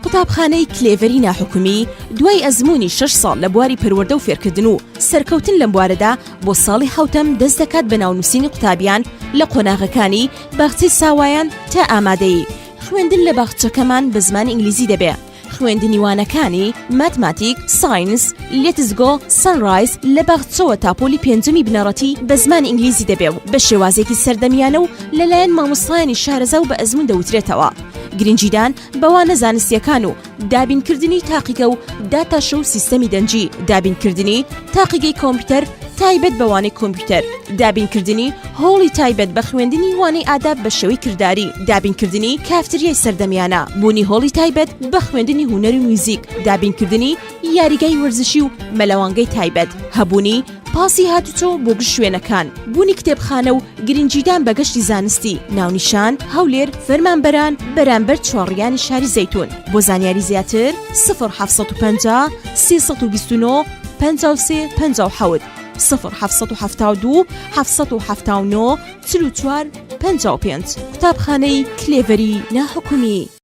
قوتابخانەی کلێڤەری ناحکومی دوای ئەزموونی شەش ساڵ لە بواری پەروەردە و فێرکردن و سەرکەوتن لەم بوارەدا بۆ ساڵی حەوتەم دەست دەکات بە ناونووسینی قوتابیان لە قۆناغەکانی باخچەی ساوایان تا ئامادەیی. خوێندن لە باخچەکەمان بە زمانی ئینگلیزی دەبێ. خوێندنی وانەکانی، ماتماتیک، science، let's go، sunrise، لە باخچەوە تا پۆلی پێنجەمی بنەڕەتی بە زمانی ئینگلیزی دەبێ و بە شێوازێکی سەردەمیانە و لەلایەن مامۆستایانی شارەزا و بە ئەزموون دەوترێتەوە. گرنگیدان بە وانە زانستییەکان و دابینکردنی تاقیگە و داتا show و سیستەمی دەنگی، دابینکردنی تاقیگەی کۆمپیوتەر تایبەت بە وانەی کۆمپیوتەر، دابینکردنی هۆڵی تایبەت بە خوێندنی وانەی ئاداب بە شێوەی کرداری، دابینکردنی کافتریای سەردەمیانە، بوونی هۆڵی تایبەت بە خوێندنی هونەر و میوزیک، دابینکردنی یاریگای وەرزشی و مەلەوانگەی تایبەت، هەبوونی پاسی هاتوچۆ بۆ گشت شوێنەکان، بوونی کتێبخانە و گرنگیدان بە گەشتی زانستی، ناونیشان، هەولێر، فەرمانبەران، بەرامبەر چوارڕیانی شاری زەیتون. بۆ زانیاری زیاتر، سفر 750 329 53 57، سفر 772 779 44 55. قوتابخانەی کلێڤەری ناحکومی.